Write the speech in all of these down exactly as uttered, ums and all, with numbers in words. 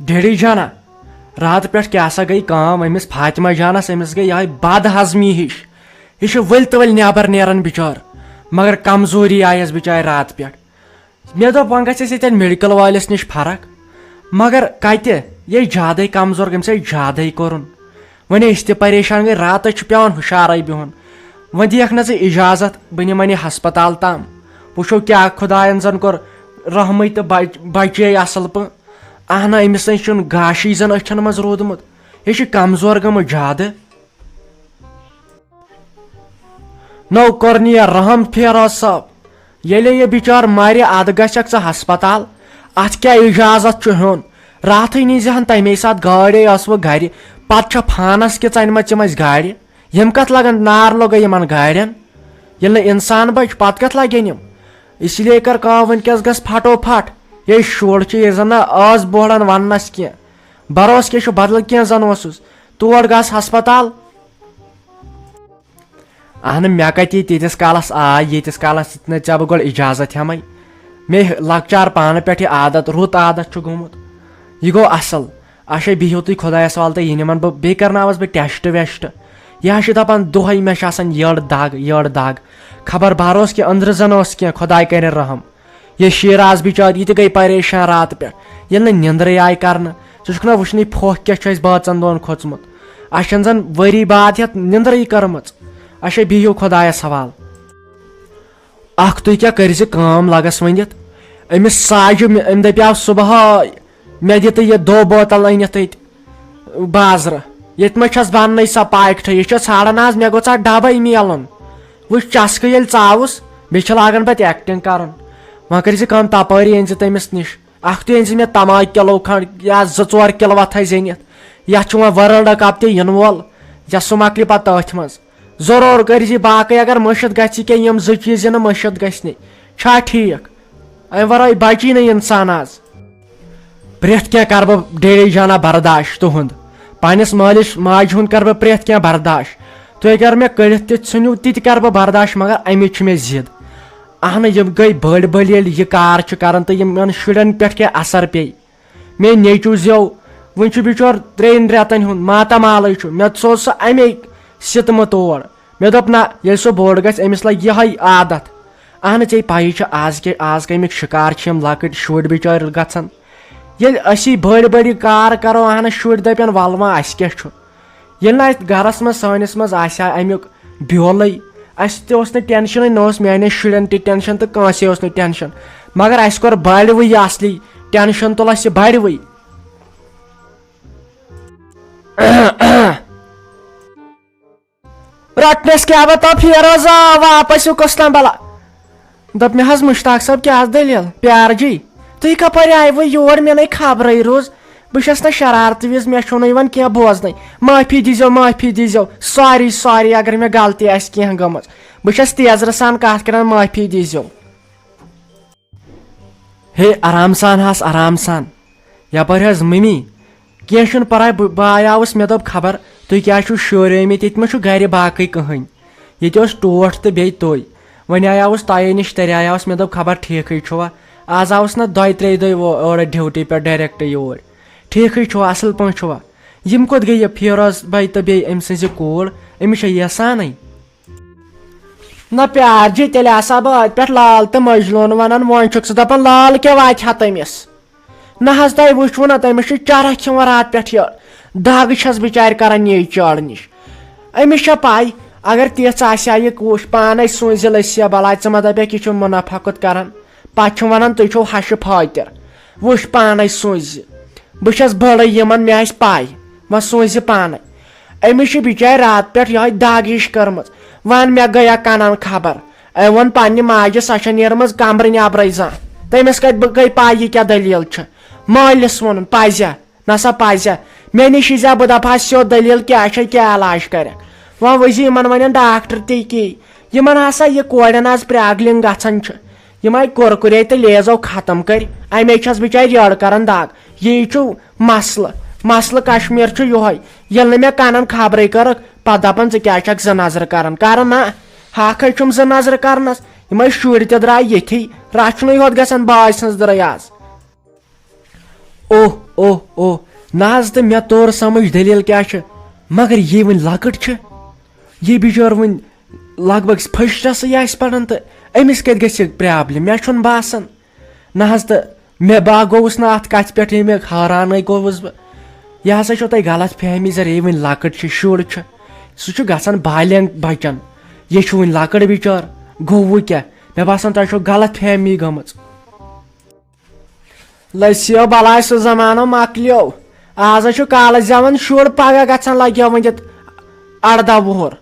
Daddy جانا، راتہٕ پٮ۪ٹھ کیٛاہ سا گٔے کٲم أمِس فاطمہ جانس؟ أمِس گٔے یِہے بد ہضمی ہِش۔ یہِ چھُ ؤلۍ تہٕ ؤلۍ نٮ۪بر نیران بِچٲر، مگر کمزوری آیس بِچارِ راتہٕ پٮ۪ٹھ۔ مےٚ دوٚپ، وۄنۍ گژھٮ۪س ییٚتٮ۪ن میڈیکل وٲلِس نِش فرق، مگر کتہِ؟ یہِ زیادَے کمزور، أمِس ہے زیادَے کوٚرُن۔ وۄنۍ أسۍ تہِ پریشان گٔے، راتس چھُ پٮ۪وان ہُشارے بِہُن۔ وۄنۍ دِیَکھ نہ ژٕ اجازت، بہٕ نِمن یہِ ہسپتال تام، وٕچھو کیٛاہ خۄداین زن کوٚر رحمٕے تہٕ بچ-، بچے اصل پٲٹھۍ۔ اہنہ، أمِس نَے چھُنہٕ گاشٕے زَن أچھَن منٛز روٗدمُت۔ یہِ چھِ کمزور گٔمٕژ زیادٕ۔ نو کوٚرنیا رحم فیروز صٲب، ییٚلے یہِ بِچار مرِ، ادٕ گژھکھ ژٕ ہسپتال۔ اتھ کیٛاہ اجازت چھُ ہیوٚن؟ راتھٕے نیٖزِ ہن تمے ساتہٕ گٲڑۍ، ٲسوٕ گرِ۔ پتہٕ چھےٚ فانس کِژھ انمٕژ یِم اسہِ گاڑِ؟ یِم کتھ لگن؟ نار لوٚگے یِمن گاڑٮ۪ن۔ ییٚلہِ نہٕ انسان بچہِ، پتہٕ کتھ لگن یِم؟ اسی لیے کر کٲم، وٕنکیٚس گژھ پھٹو پھٹ۔ یے شُر چھُ، یہِ زن نہ ٲس بوڑان وننس کینٛہہ۔ بروسہٕ کیٛاہ چھُ، بدل کینٛہہ زن اوسُس۔ تور گژھ ہسپتال۔ اہنہٕ، مےٚ کتہِ یی تیٖتِس کالس آے، ییٖتِس کالس دیُت نہٕ ژےٚ بہٕ گۄڈٕ اجازت ہٮ۪مے۔ مےٚ لۄکچار پانہٕ پٮ۪ٹھ یہِ عادت، رُت عادت چھُ گوٚمُت۔ یہِ گوٚو اصل۔ اچھا، بِہِو تُہۍ خۄدایس حوالہٕ تہٕ یہِ نِمن بہٕ، بیٚیہِ کرناوس بہٕ ٹیسٹ ویسٹ۔ یہِ ہا چھُ دپان دۄہے مےٚ چھِ آسان یٔڑ دگ، یٔڑ دگ۔ خبر بروسہٕ کہِ أنٛدرٕ زن اوس کینٛہہ، خۄداے کرِ رحم۔ یہِ شیراز بِچٲر، یہِ تہِ گٔے پریشان راتہٕ پٮ۪ٹھ، ییٚلہِ نہٕ نِندرٕے آیہِ کرنہٕ۔ ژٕ چھُکھ نہ وٕچھنٕے پھۄکھ کیٛاہ چھُ اَسہِ بٲژن دۄن کھوٚژمُت؟ اَسہِ چھَنہٕ زَن ؤری بعد ہٮ۪تھ نِندرٕے کٔرمٕژ۔ اچھا، بِہِو خۄدایَس حوالہٕ۔ اکھ تُہۍ کیٛاہ کٔرۍ زِ کٲم لگس ؤنِتھ، أمِس ساجہِ مےٚ، أمۍ دَپیٛاو صُبحٲے، مےٚ دِ تہٕ یہِ دو بوتل أنِتھ أتۍ بازرٕ۔ ییٚتہِ ما چھَس بننٕے سۄ پاکٹھٕے، یہِ چھےٚ ژھانڈان آز، مےٚ گوٚژھ اَتھ ڈبے میلُن۔ وٕچھ، چسکہٕ ییٚلہِ ژاوُس، بیٚیہِ چھِ لاگان پتہٕ ایکٹنگ کرُن۔ وۄنۍ کٔرۍ زِ کٲم، تپٲرۍ أنۍ زِ تٔمِس نِش۔ اکھ تُہۍ أنۍ زِ مےٚ تماکھ کِلو کھنڈ یا زٕ ژور کِلوَتھ تھٲے زِ أنِتھ۔ یتھ چھُ وۄنۍ ورلڈ کپ تہِ یِنہٕ وول، یا سُہ مۄکلہِ پتہٕ تٔتھۍ منٛز۔ ضروٗر کٔرۍ زِ باقٕے، اگر مٔشِتھ گژھِ کینٛہہ، یِم زٕ چیٖز یِنہٕ مٔشِتھ گژھِ نہٕ۔ چھا ٹھیٖک؟ امہِ ورٲے بچی نہٕ انسان آز۔ پرٛٮ۪تھ کینٛہہ کرٕ بہٕ ڈیڈی جانا برداش تُہُنٛد۔ پننِس مٲلِس ماجہِ ہُنٛد کرٕ بہٕ پرٛٮ۪تھ کینٛہہ برداش۔ تُہۍ اگر مےٚ کٔڑِتھ تہِ ژھٕنِو، تہِ تہِ کرٕ بہٕ برداش، مگر اَمِچ چھِ مےٚ ضد۔ اہنہٕ، یِم گٔے بٔڑۍ بٔڑۍ ییٚلہِ یہِ کار چھِ کران تہٕ یِمن شُرٮ۪ن پٮ۪ٹھ کیٛاہ اثر پیٚیہِ؟ مےٚ نیٚچوٗ زیو، وٕنہِ چھُ بِچور ترٛٮ۪ن رٮ۪تن ہُنٛد ماتامالٕے چھُ، مےٚ سوز سُہ امے سِتمہٕ تور۔ مےٚ دوٚپ، نہ، ییٚلہِ سُہ بوٚڑ گژھِ، أمِس لگہِ یِہے عادت۔ اہنہٕ، ژےٚ پَیی چھِ آز کہِ، آز کَمِکۍ شِکار چھِ یِم لۄکٕٹۍ شُرۍ بِچٲرۍ گژھان۔ ییٚلہِ أسی بٔڑۍ بٔڑۍ یہِ کار کَرو، اہنہٕ، شُرۍ دَپن، وَلہٕ وۄنۍ اَسہِ کیٛاہ چھُ؟ ییٚلہِ نہٕ اَتہِ گَرَس منٛز، سٲنِس منٛز آسہِ ہا اَمیُک بیولٕے، اَسہِ تہِ اوس نہٕ ٹٮ۪نشَنٕے، نہ اوس میٛانٮ۪ن شُرٮ۪ن تہِ ٹٮ۪نشَن تہٕ کٲنٛسے اوس نہٕ ٹٮ۪نشَن۔ مگر اَسہِ کوٚر بَڑِ وٕے یہِ اَصلی ٹٮ۪نشَن، تُل اَسہِ بَڑِ وٕے۔ رٹنس کیٛاہ بتا فیروز آو واپس، یہِ کۄس لمبلا؟ دوٚپ مےٚ، حظ مشتاق صٲب، کیٛاہ حظ دٔلیٖل؟ پیار جی، تُہۍ کپٲرۍ آیوٕ یور؟ مےٚ نَے خبرٕے روٗز۔ بہٕ چھَس نہٕ شرارتہٕ وِزِ، مےٚ چھُو نہٕ یِوان کینٛہہ بوزنَے۔ معٲفی دیٖزیو، معٲفی دیٖزیو، ساری ساری اگر مےٚ غلطی آسہِ کینٛہہ گٔمٕژ۔ بہٕ چھَس تیزرٕ سان کَتھ کَران، معٲفی دیٖزیو۔ ہے، آرام سان حظ، آرام سان۔ یپٲرۍ حظ مٔمی، کینٛہہ چھُنہٕ پرواے، بہٕ، بہٕ آیاوُس، مےٚ دوٚپ، خبر تُہۍ کیٛازِ چھِو شوریمٕتۍ، ییٚتہِ ما چھُ گرِ باقٕے کٕہٕنۍ؟ ییٚتہِ اوس ٹوٹھ تہٕ بیٚیہِ تُہۍ۔ وۄنۍ آیاوُس تۄہے نِش، تیٚلہِ آیاوُس، مےٚ دوٚپ، خبر ٹھیٖکھٕے چھُوا؟ آز آوُس نہ دۄیہِ ترٛیٚیہِ دۄہہِ او-، اورٕ ڈیوٹی پٮ۪ٹھ ڈایریکٹ یوٗرۍ۔ ٹھیٖکھٕے چھُوا، اَصٕل پٲٹھۍ چھُوا؟ یِم کوٚت گٔیہِ، فیروز بھاے تہٕ بیٚیہِ أمۍ سٕنٛزِ کوٗر؟ أمِس چھا یژھانٕے؟ نہ پیار جی، تیٚلہِ آسہٕ ہا بہٕ أتھۍ پٮ۪ٹھ لال تہٕ مجنون ونان، وۄنۍ چھُکھ ژٕ دپان لال کیٛاہ واتہِ ہا تٔمِس؟ نہ حظ، تۄہہِ وٕچھوُ نہ، تٔمِس چھِ چرکھ یِوان راتہٕ پٮ۪ٹھ یہِ دگ چھس بِچارِ کران نیٚچوِ نِش۔ أمِس چھےٚ پَے، اگر تِژھ آسہِ ہا یہِ کوٗش پانے سوٗنٛزِ لٔسۍ یا بلاے، ژٕ ما دپکھ یہِ چھُ منافع کوٚت کران؟ پتہٕ چھِ ونان تُہۍ چھِو ہشہِ فٲطر۔ وٕچھ پانے سوٗنٛزِ۔ بہٕ چھَس بٔڑٕے یِمن، مےٚ آسہِ پَے۔ وۄنۍ سوٗنٛزِ پانے۔ أمِس چھِ بِچارِ راتہٕ پٮ۪ٹھ یِہوٚے دگ ہِش کٔرمٕژ۔ وَن مےٚ گٔیا کَنن خبر۔ أمۍ ووٚن پننہِ ماجہِ، سۄ چھےٚ نیرمٕژ کمرٕ نٮ۪برَے زانٛہہ۔ تٔمِس کَتہِ بہٕ گٔے پَے یہِ کیٛاہ دٔلیٖل چھِ۔ مٲلِس ووٚنُن، پَزیٛا؟ نہ سا پَزیٛا۔ مےٚ نِش ییٖزیٛا، بہٕ دَپہٕ ہا سیوٚد دٔلیٖل کیٛاہ چھےٚ، کیٛاہ علاج کَرٮ۪کھ۔ وۄنۍ وٕچھ زِ یِمن وَنن ڈاکٹر تہِ یی۔ یِمن ہسا یہِ کورٮ۪ن آز پرٛاگلِنٛگ گژھان چھِ۔ یِمے کُرکُرے تہٕ لیزو ختم کٔرۍ، امے چھس بچارِ یٔڑ کران دگ۔ یی چھُ مسلہٕ، مسلہٕ کشمیر چھُ یُہے۔ ییٚلہِ نہٕ مےٚ کنن خبرے کٔرٕکھ، پتہٕ دپان، ژٕ کیٛاہ چھکھ زٕ نظرٕ کران؟ کرٕ نہ، ہاکھے چھُم زٕ نظرٕ کرنس۔ یِمے شُرۍ تہِ درٛاے ییٚتھی، رچھنُے ہوت گژھان باے سٕنٛز درٛاے آز۔ اوہ، اوہ، اوہ۔ نہ حظ، تہٕ مےٚ توٚر سمجھ دٔلیٖل کیٛاہ چھِ، مگر یہِ وٕنۍ لۄکٕٹ چھِ، یہِ بِچٲر وٕنۍ لگ بگ فٔسٹَسٕے آسہِ پَران، تہٕ أمِس کَتہِ گژھِ پرٛابلِم؟ مےٚ چھُنہٕ باسان۔ نہ حظ، تہٕ مےٚ با گوٚوُس نہٕ اَتھ کَتھِ پٮ۪ٹھ، ییٚمہِ حٲرانٕے گوٚوُس بہٕ۔ یہِ ہسا چھو تۄہہِ غلط فہمی زِ یہِ وٕنۍ لۄکٕٹ چھِ، شُر چھُ، سُہ چھُ گژھان بالینگ بچن۔ یہِ چھُ وٕنۍ لۄکٕٹ بِچٲر، گوٚو وۄنۍ کیٛاہ؟ مےٚ باسان تۄہہِ چھو غلط فہمی گٔمٕژ۔ لسیو بلاے سُہ زمانہٕ مۄکلیو۔ آز ہا چھُ کالہٕ زٮ۪وان شُر، پگاہ گژھان لگیو ؤنِتھ ارداہ وُہُر۔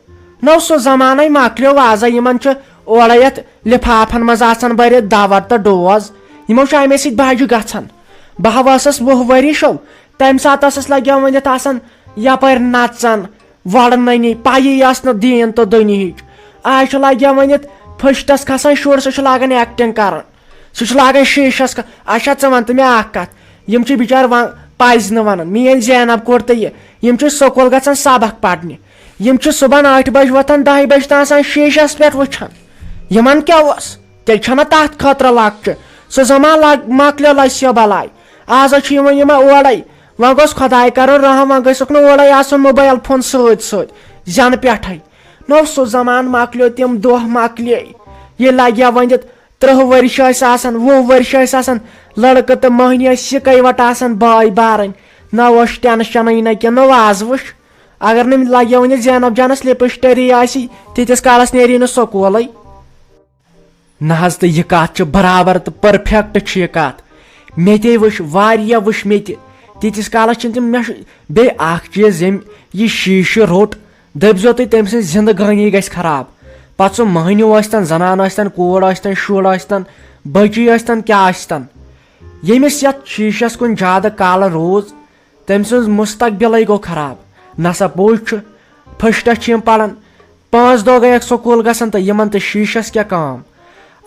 نو سُہ زمانَے مۄکلیو، آز ہا یِمن چھُ اورے یتھ لفافن منٛز آسان بٔرِتھ دوا تہٕ ڈوز۔ یِمو چھُ امے سۭتۍ بجہِ گژھان۔ بہٕ ہا ٲسٕس وُہ ؤرِشو، تمہِ ساتہٕ ٲسٕس لگیو ؤنِتھ آسان یپٲرۍ نژان، وۄڑنٕنی، پَیی ٲس نہٕ دیٖن تہٕ دُنیہٕچ۔ آز چھُ لگیو ؤنِتھ فٔسٹس کھسان شُر، سُہ چھُ لاگان ایکٹنگ کرُن۔ سُہ چھُ لاگان شیٖشس ک-، اچھا، ژٕ وَن تہٕ مےٚ اکھ کَتھ، یِم چھِ بِچارٕ وَن-، پَزِ نہٕ وَنان، میٛٲنۍ زینب کوٚر تہٕ یہِ، یِم چھِ سکوٗل گژھان سبق پَرنہِ، یِم چھِ صُبحن ٲٹھِ بجہِ وۄتھان، دَہہِ بجہِ تام آسان شیٖشس پٮ۪ٹھ وٕچھان، یِمن کیٛاہ اوس؟ تیٚلہِ چھَنہ تَتھ خٲطرٕ لۄکچہِ، سُہ زمان لگ-، مۄکلیو لَسیو بَلاے۔ آز حظ چھُ یِوان یِمن اورَے، وۄنۍ گوٚژھ خۄداے کَرُن رحم، وۄنۍ گٔژھکھ نہٕ اورَے آسُن موبایل فون سۭتۍ سۭتۍ زٮ۪نہٕ پٮ۪ٹھَے۔ نو سُہ زمان مۄکلیو، تِم دۄہ مۄکلے، ییٚلہِ لَگہِ ہا وۄنۍ تٕرٛہ ؤرِش ٲسۍ آسان، وُہ ؤرِش ٲسۍ آسان، لڑکہٕ تہٕ مٔہنی ٲسۍ یِکے وٹہٕ آسان بٲے بارٕنۍ۔ نہ اوس ٹینشنٕے نہ کینٛہہ، نہ وازٕ وٕچھ۔ اگر نہٕ لگہِ وۄنۍ زینب جانس لپسٹری آسی، تیٖتِس کالس نیری نہٕ سکوٗلٕے۔ نہ حظ، تہٕ یہِ کتھ چھِ برابر تہٕ پرفیکٹ چھِ یہِ کتھ۔ مےٚ تہِ وٕچھ، واریاہ وٕچھ مےٚ تہِ۔ تیٖتِس کالس چھِنہٕ تِم، مےٚ چھُ بیٚیہِ اکھ چیٖز، ییٚمۍ یہِ شیٖشہٕ روٚٹ، دٔپۍزیو تُہۍ، تٔمۍ سٕنٛز زِندگٲنی گژھِ خراب۔ پتہٕ سُہ مٔہنیوٗ ٲسۍتن، زنان ٲسۍتن، کوٗر ٲسۍتن، شُر ٲسۍتن، بٔچی ٲسۍتن، کیٛاہ ٲسۍتن۔ ییٚمِس یتھ شیٖشس کُن زیادٕ کالہٕ روٗز، تٔمۍ سٕنٛز مستقبلٕے گوٚو خراب۔ نسا پوٚز چھُ، فٔسٹس چھِ یِم پران، پانٛژھ دۄہ گٔیَکھ سکوٗل گژھان تہٕ یِمن تہٕ شیٖشس کیٛاہ کٲم۔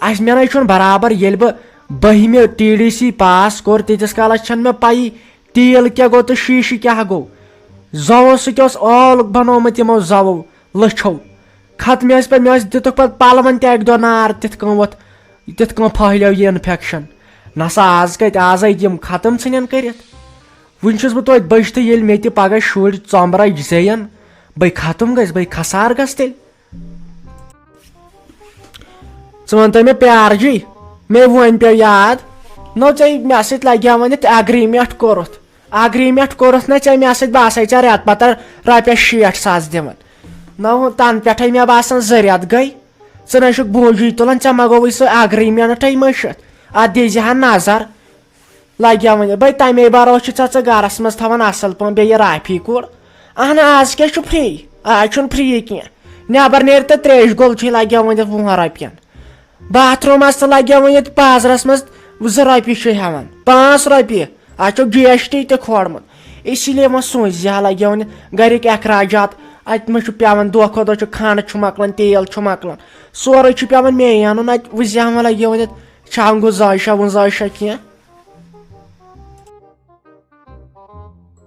اَسہِ مےٚ نَے چھُنہٕ برابر، ییٚلہِ بہٕ بٔہمہِ ٹی ڈی سی پاس کوٚر، تیٖتِس کالس چھَنہٕ مےٚ پَیی تیٖل کیٛاہ گوٚو تہٕ شیٖشہٕ کیٛاہ گوٚو۔ زوَو سۭتۍ اوس ٲل بنومُت یِمو زوَو لٔچھو۔ ختمہِ ٲسۍ پَتہٕ، مےٚ ٲسۍ، دِتُکھ پَتہٕ پَلوَن تہِ اَکہِ دۄہ نار، تِتھ کٔنۍ ووٚتھ، تِتھ کٔنۍ پھٔہلیو یہِ انفیکشن۔ نسا آز کَتہِ، آز آیہِ یِم ختم ژھٕنن کٔرِتھ۔ وُنہِ چھُس بہٕ توتہِ بٔچھتھٕے، ییٚلہِ مےٚ تہِ پگاہ شُرۍ ژۄمبرا زیٚین، بٔے ختم گژھِ، بٔے خسار گژھِ تیٚلہِ۔ ژٕ وَن تہٕ مےٚ پیار جی، مےٚ وۄنۍ پیوٚو یاد، نو ژےٚ مےٚ سۭتۍ لگہِ ہا وۄنۍ اگریمنٹ کوٚرُتھ، اگریمنٹ کوٚرُتھ نہ ژےٚ مےٚ سۭتۍ، بہٕ آسے ژےٚ رٮ۪تہٕ پتہٕ رۄپیس شیٹھ ساس دِوان۔ نو تنہٕ پٮ۪ٹھے مےٚ باسان زٕ رٮ۪تھ گٔے، ژٕ نہ چھُکھ بوٗجی تُلان، ژےٚ ما گوٚوُے سُہ اگریمنٹے مٔشِتھ؟ اتھ دیٖزِ ہا نظر۔ لگیا وۄنۍ، بے تمے بروسہٕ چھُ ژےٚ، ژٕ گرس منٛز تھاوان اصل پٲٹھۍ بیٚیہِ یہِ رافی کوٗر۔ اہن آز کیٛاہ چھُ فری؟ آز چھُنہٕ فری کینٛہہ۔ نٮ۪بر نیرِ تہٕ تریش گول چھُے لگیا وۄنۍ وُہن رۄپین۔ باتھ روٗمس تہٕ لگیا وۄنۍ ییٚتہِ بازرس منٛز زٕ رۄپیہِ چھُ ہٮ۪وان، پانٛژھ رۄپیہِ۔ اتھ چھُ جی ایس ٹی تہِ کھولمُت۔ اسی لیے وۄنۍ سوٗنٛچ زِ ہا لگیا وۄنۍ گرِکۍ اخراجات، اتہِ ما چھُ پٮ۪وان دۄہ کھۄتہٕ دۄہ چھُ کھنڈ چھُ مۄکلان، تیل چھُ مۄکلان، سورُے چھُ پٮ۪وان مے انُن۔ اتہِ وٕچھ زِ ہا وۄنۍ لگیا وۄنۍ یتھ چھا گُنجٲیشہ وُنجٲیشہ کینٛہہ؟